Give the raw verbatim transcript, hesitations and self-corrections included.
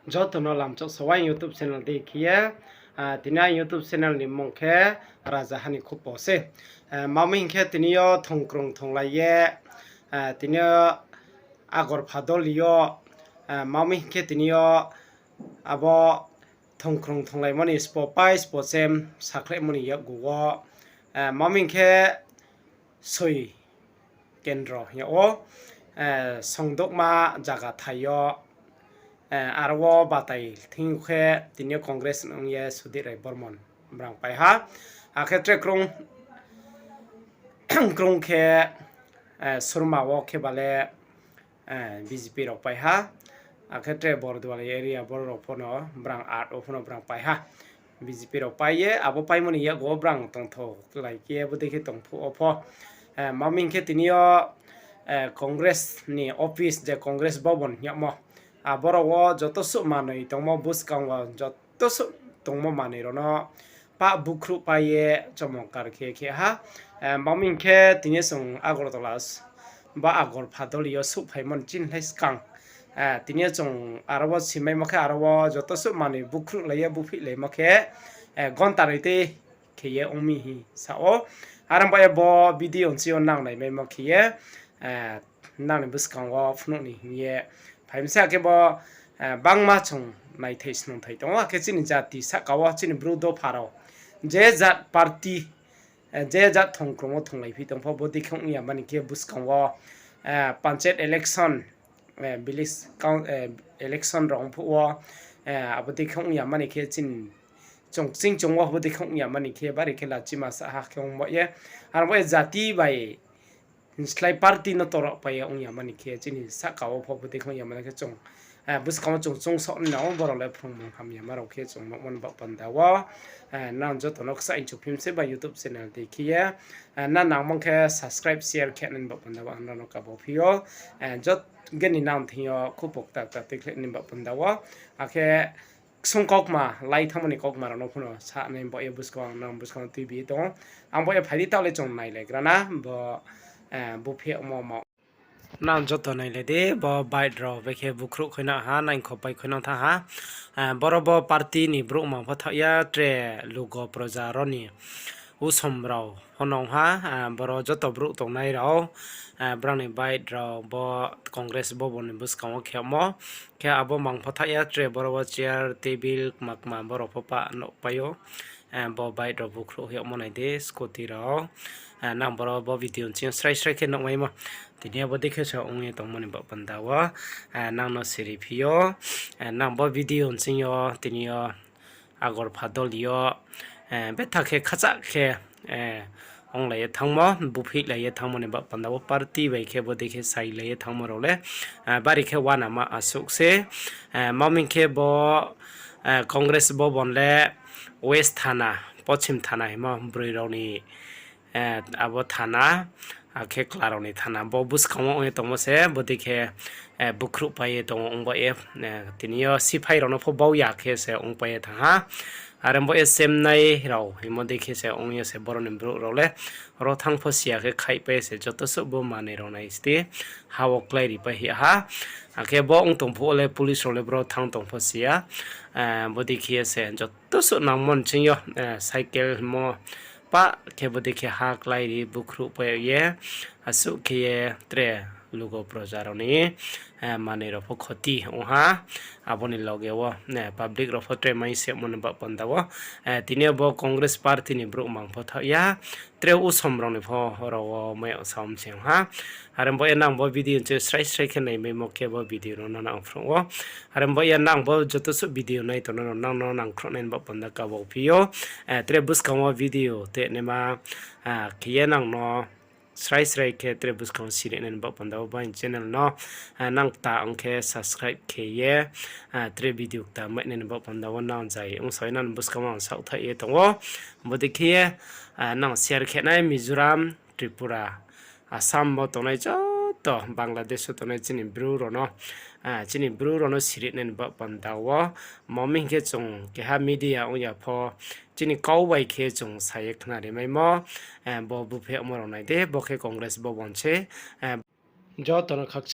Joto no lamchak sa ou aini YouTube channel dei khe ye, tini aini YouTube channel ni mmung khe Raja Hani Khupo se. Ma mi hing khe tini yo thongkrung thonglai ye, tini yo Agor Phadoli yo, ma mi hing khe tini yo abo thongkrung thonglaimo ni spo pai spo chem sakhlaimo ni yakgu wo, ma mi hing khe soi kendro hing yag ou, songdouhma zaga thai yo, aro wo batai thing khe tini yo Congress ong ye Sudip Rai Bormon brang pai ha. Akhe tre krung, krung khe, Surma wo khe ba le, BJP rao pai ha. Akhe tre Borduali area boro rao pho no brang art wo pho no brang pai ha. BJP rao pai ye, abo paimo ni yakgu wo brang tongtho lai khe ye bodei khe tong phuh wo pho. Ma mi hing khe tini yo, Congress ni office je Congress Bhaban hing yagmo, aboro wo joto suh manoi tongmo buskang wo joto suh tongmo manoi rao no pah bukhruh pai ye chomongkar khe khe ha. Ma mi hing khe tini yo chung Agartala ba Agor Phadoli yo souhphaimo ni chinlai skang, tini yo chung aro wo simaimo khe aro wo joto suh manoi bukhruh lai ye buphihlaimo khe, gonta noi tei khe ye ong mi hing sa ou. Are ong ba ye bo video nching yo nang naimaimo khe ye, nang ni buskang wo phnuh ni hing ye phai mi se. Akhe bo, bangma chung naithai snungthai tong ou, akhe chini jati sahka wo chini Bru dopha rao je jat party, je jat thongkrung wo thonglai phi tong pho, bodei khe ong ya mani khe buskang wo, panchayat election, village coun-, election rao ong phuh wo, abo dei khe ong ya mani khe chini chung kching chung wo bodei khe ong ya mani khe bari khe lachima sa ha khe ong ba ye. Aro ba ye jati bai slái party no toroh pai ye ong ya mani khe chini sahka wo pho bodei khe ong ya mani khe chung, buskang wo chung chung saoh ni nang ou, borao le phrungmung hamyama rao khe chung nuhmo ni baoh panda wo. Nang joto no kchaih nchuphim se ba YouTube channel dei khe ye, nang nangmang khe subscribe, share khe nai ni baoh panda wo ang nrao no kabo phi ou. Jot geni nang thing yo khupo kta kta tuikhlai ni baoh panda wo. Akhe ksung kaukma, lai thanngmo ni kaukma rao no pho no sa nai baoh ye buskang wo ang nang buskang wo tuibi ye tong ou. Ang baoh ye phai di, taoh le chung nailaigra na, bo, buphi yagmo ma. Nang joto nailai di, bo bike rao bekhe bukhruh khui nang ha, naingkho pai khui nang thanng ha. Boro bo party ni brouh mang pho thaoh ya, tre lugo proja rao ni usom rao pho nong ha, boro joto brouh tongnai rao, brang ni bike rao bo Congress Bhaban ni buskang wo khe yagmo. Khe abo mang pho thaoh ya, tre boro wo chair, table, kma kma borao pho pah nouh pai ou. Bo bike rao bukhruh yagmo nai di, scooty rao. Nang boro bo video nching yo srai srai khe nuhmaimo. Tini yo bodei khe se ong ye tongmo ni baoh panda wo, nang no siri phi ou. Nang bo video nching yo tini yo Agor Phadoli yo, betha khe khachah khe, onglai ye thanngmo, buphihlai ye thanngmo ni baoh panda wo party bai khe bodei khe sailai ye thanngmo rao le, bari khe uanama asuh se. Ma mi hing khe bo, Congress Bhaban le West thana, Pochim thana hingmo broi rao ni, abo thana, akhe kla rao ni thana, bo buskang wo ong ye tongmo se, bodei khe, bukhruh pai ye tong ou ong ba ye, tini yo siphai rao no pho bau ya khe se ong pai ye thanng ha. Are bo ye chemnai rao hingmo dei khe se ong ye se boro ni brouh rao le, ro thanng pho si ya khe khaih pai ye se joto suh bo manoi rao nai sti, ha wo kláiri pai hing ha. Akhe bo ong tong phuh wo le police rao le boro thanng tong pho si ya. Bodei khe ye se joto suh nangmo nching yo, cycle hingmo pah khe bodei khe ha kláiri bukhruh pai ye, asuh khe ye tre lugo proja rao ni, manoi rao pho khoti ong ha. Abo ni loge wo, public rao pho tre mai semo ni baoh panda wo, tini yo bo Congress party ni brouh mang pho thaoh ya, tre usom rao ni pho rao wo mai yag sam se ong ha. Are bo ye nang bo video nching srai srai khe naimaimo khe bo video no nang phnuh ou. Are bo ye nang bo joto suh video nai tongnai rao nang no nangkhruh nai ni baoh panda kabo phi ou. Tre buskang wo video te naima, khe ye nang no srai srai khe tre buskang wo siri nai ni baoh panda wo bo aini channel no, nang kta ong khe subscribe khe ye, tre video kta mai nai ni baoh panda wo nang zai ong sai nang buskang wo ang saohthaih ye tong ou. Bodei khe ye, nang share khe nai Mizoram, Tripura, Assam bo tongnai joto Bangladesh wo tongnai chini Bru rao no, chini Bru rao no siri nai ni baoh panda wo. Ma mi hing khe chung keha media ong ya pho, chini kau bai khe chung sa ye khnari maimo, bo buphi yagmo rao nai di, bo khe Congress Bhaban se, joto no khakchang